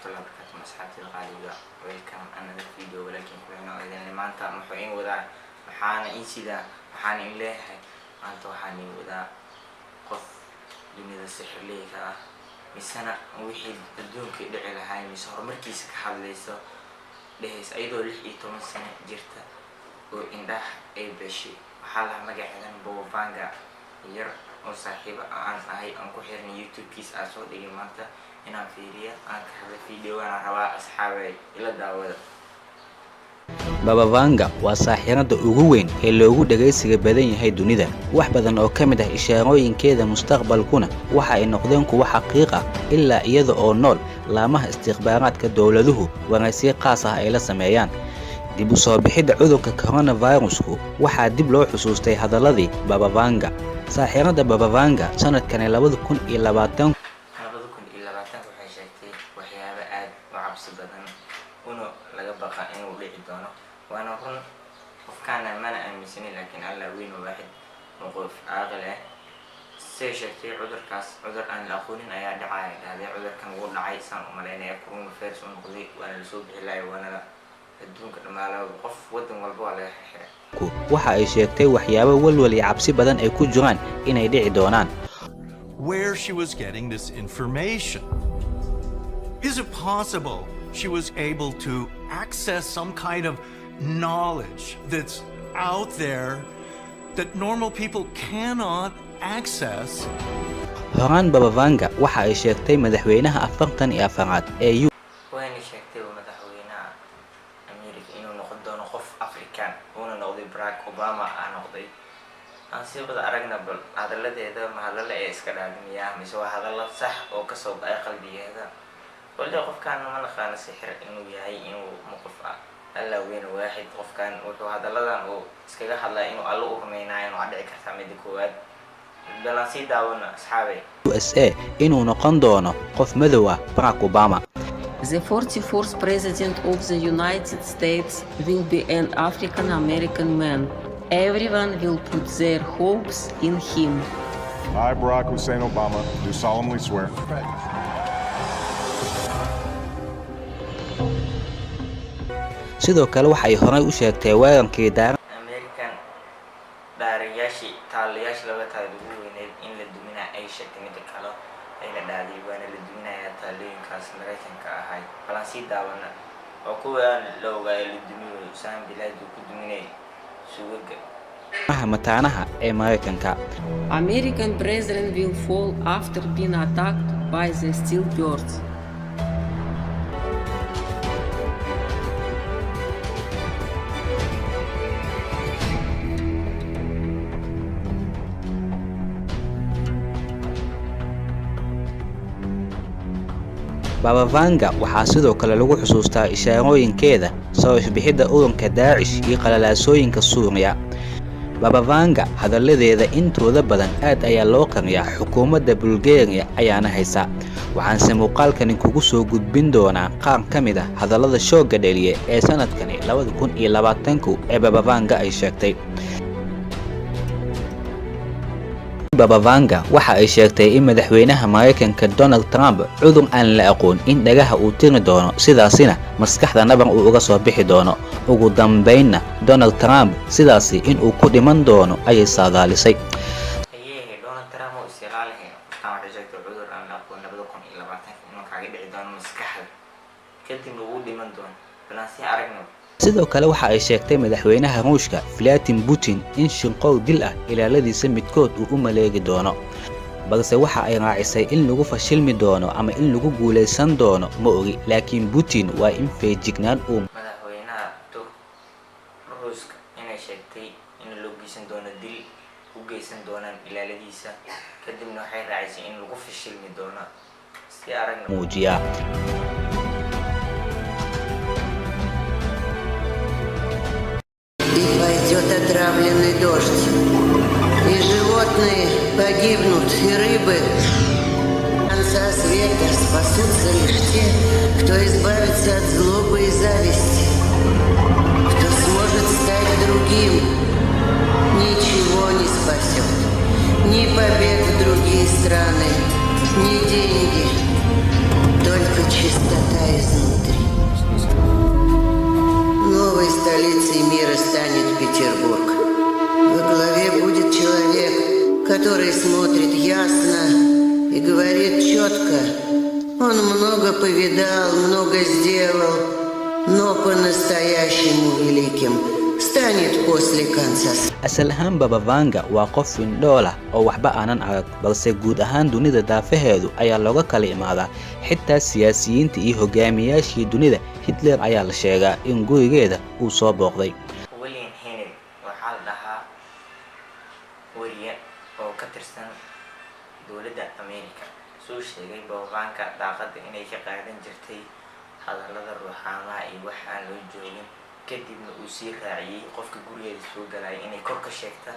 Waraxmatullahi wabarakaatu. Asxaabtida qaaliga, welcome another video. Walaalkiin kuxina oo idin maanta muxuu in wadaa, maxaana in sidaa, waxaana in leeyahay maanta waxaan in wadaa qof dunida sixirleyka ah, misena wixii adduunka dhici lahay mise horumarkiisa ka hadlayso, dhehaysa iyadoo 16 sano jirta oo indhaha ay beshay. Waxaa lahaa magaceedan Baba Vanga, yar oo saaxiibo aan ahay, aan ku xirnay YouTube-kiis aan soo dhigay maanta inaan fiiriya aan ka hadla videogaan rabaa. Asxaabay, ila daawada. Baba Vanga waa saaxiirada ugu weyn ee loogu dhagaysiga badan yahay dunida. Wax badan oo ka mid ah ishaarooyinkeeda mustaqbalkuna waxa ay noqdeen kuwo xaqiiq ah ilaa iyada oo nool laamaha istikhbaaraadka dowladuhu waraysiyo qaas ah ay la sameeyaan. Dib u soo bixidda cudurka coronavirusku waxaa dib loo xusuustay hadalladii Baba Vanga. Saaxiirada Baba Vanga sanadkani 2020 2020-ka waxay sheegtay waxyaabo aad u cabsi badan una laga baqa inuu dhici doono, waana run. Qofkaana mana aaminsanin, laakiin Allah weyn oo waaxid oo qof caaqil ah. Say sheegtay, cudurkaas cudur aan la aqoonin ayaa dhacaya dhahday. Cudurkan wuu dhacay saan u malaynaya, coronavirus u noqday, waana lasoo bixi lahay, waana adduunka dhamaalaba, qof wadan walba waa laga xiray. Waxa ay sheegtay waxyaabo walwal iyo cabsi badan ay ku jiraan inay dhici doonaan. Where she was getting this information. Is it possible she was able to access some kind of knowledge that's out there that normal people cannot access? Horaan Baba Vanga waxa ay sheegtay madaxweynaha 44aad ee U Wayna sheegtay madaxweynaha America inuu noqon doono qof African, uuna noqday Barack Obama ah noqday. Aan sii wada aragna bal hadalladeeda, ma hadalla ee iska dhaadimiyaa mise waa hadallo sax oo kasoo go'ay qalbigeeda? Wali qofkan ma naqaano sixir inuu yahay, inuu ma qof ah. Allah weyn waaxid. Qofkan wuxuu hadalladan uu iskaga hadlaya inuu Alla u rumaynayo waa dhici kartaa. Mida koowaad bal aan sii daawano, asxaabay. USA inuu noqon doono qof madow ah Barack Obama. The 44th President of the United States will be an African American man. Everyone will put their hopes in him. I, Barack Hussein Obama, do solemnly swear Sidoo kale waxay horey u sheegtay weerarkii daara American dhaariyaashii taalayaasha laba taal ugu weyneed in la duminaa ay sheegtay. Mida kale ayna dhahday waana la duminayaa taalooyinkaas Maraykanka ahay. Balan sii daawana oo kuwaan la ogaayo la dumiyo Usama bin Laden uu ku duminay suugaga mataanaha ee Maraykanka. American president will fall after being attacked by the steel birds. Baba Vanga waxaa sidoo kale lagu xusuustaa ishaarooyinkeeda soo ifbixidda ururka Daacish iyo qalalaasooyinka Suuriya. Baba Vanga hadalladeeda intooda badan aad ayaa loo qariyaa, xukuumadda Bulgaria ayaana haysa. Waxaanse muuqaalkani kugu soo gudbin doonaa qaar ka mid ah hadallada shoogga dhaliya ee sanadkani 2020-ku ee Baba Vanga ay sheegtay. Baba Vanga waxa ay sheegtay in madaxweynaha Maraykanka Donald Trump cudur aan la aqoon in dhagaha uu tiri doono, sidaasina maskaxda nabar uu uga soo bixi doono, ugu dambaynna Donald Trump sidaasi inuu ku dhiman doono ayay saadaalisay. Ayehe, Donald Trump oo isilaalahayn. Qofkan waxay sheegtay cudur aan la aqoon 2020-ka inuu kaaga dhici doono maskaxda, kadibna uu dhiman doono. Balan sii aragna. Sidoo kale waxa ay sheegtay madaxweynaha Ruushka Vladimir Putin in shinqow dil ah ilaaladiisa midkood uu u maleegi doono, balse waxa ay raacisay in lagu fashilmi doono ama in lagu guulaysan doono ma ogi, laakiin Putin waa in feejignaan uu Madaxweynaha Ruuska inay sheegtay in loo geysan doono dil, u geysan doonaan ilaaladiisa, kadibna waxay raacisay in lagu fashilmi doono. Si aragna. Muujiyaa. И пойдет отравленный дождь. И животные погибнут, и рыбы. Конца света спасутся лишь те, кто избавится от злобы и зависти, кто сможет стать другим. Ничего не спасет. Ни побег в другие страны, ни деньги. Только чистота и изнутри. Новой столицей мира станет Петербург. Во главе будет человек, который смотрит ясно и говорит четко. Он много повидал, много сделал, но по-настоящему великим станет после конца. Asal ahaan Baba Vanga waa qof indhool ah oo waxba aanan arag, balse guud ahaan dunida daafaheedu ayaa looga kala imaadaa, xitaa siyaasiyiinta iyo hogaamiyaashii dunida. Hitler ayaa la sheegaa in gurigeeda uu soo booqday. William Henry waxaa la dhahaa weriye oo ka tirsan dowladda America suu sheegay Baba Vanga daaqada inay ka qaadan jirtay hadallada ruuxaamaha iyo wax aan loo joogin, kadibna uu sii raaciyey qofka gurigeeda soo galaya inay kor ka sheegta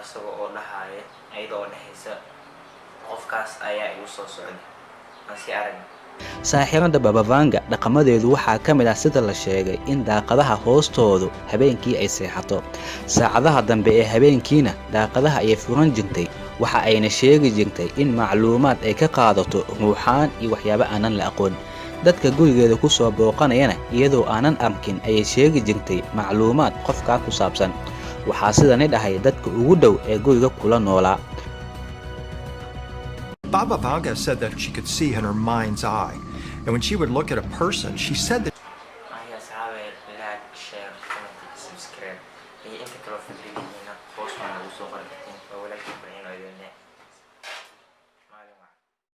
isaga oo dhahaya, iyada oo dhahaysa, "Qofkaas ayaa igu soo socda." Aan sii aragna. Saaxiirada Baba Vanga dhaqamadeedu waxaa ka mid ah, sida la sheegay, in daaqadaha hoostoodu habeenkii ay seexato. Saacadaha dambe ee habeenkiina daaqadaha ayay furan jirtay, waxa ayna sheegi jirtay in macluumaad ay ka qaadato ruuxaan iyo waxyaabo aanan la aqoon. Dadka gurigeeda ku soo booqanayana iyadoo aanan arkin ayay sheegi jirtay macluumaad qofkaa ku saabsan. Waxaa sidani dhahay dadka ugu dhow ee guriga kula noolaa. Baba Vanga said that she could see in her mind's eye. And when she would look at a person, she said that